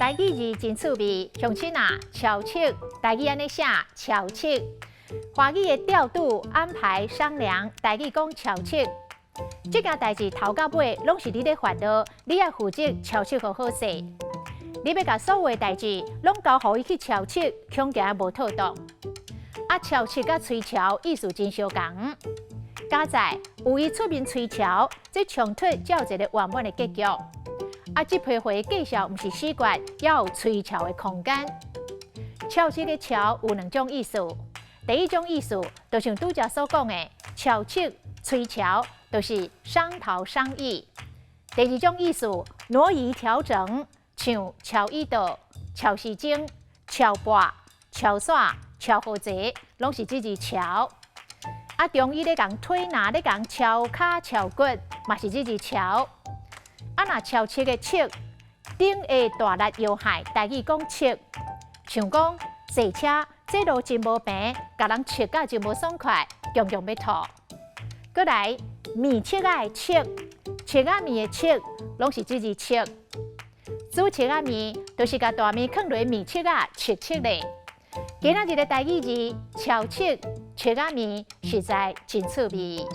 台語字真趣味，鄉親啊，撨測，台語按呢寫，撨測。華語的調度、安排、商量，台語講撨測。這件代誌頭到尾攏是你咧煩惱，你愛負責撨測予好勢。你欲共所有的代誌攏交予伊去撨測，恐驚無妥當。啊，撨測佮吹撨意思真相仝。佳哉有伊出面吹撨，這衝突才有一個圓滿的結局。啊，這批回介紹毋是死決，猶有吹撨的空間。撨測的撨有兩種意思，第一種意思就像拄才所講的，撨測吹撨，就是商討商議。第二種意思，挪移調整，像撨椅桌、撨時鐘、撨箔、撨線、撨予濟，攏是這字撨。啊，中醫咧共推拿咧共撨跤撨骨，嘛是這字撨。啊，若撨測的測，頂下大力搖害，台語講測，像講坐車這路真無平，共人測甲真無爽快，強強欲吐。閣來麵測仔的測，測仔麵的測，攏是這字測。煮測仔麵，就是共大麵囥落麵測仔測測咧。今仔日的台語字撨測，測仔麵，實在真趣味。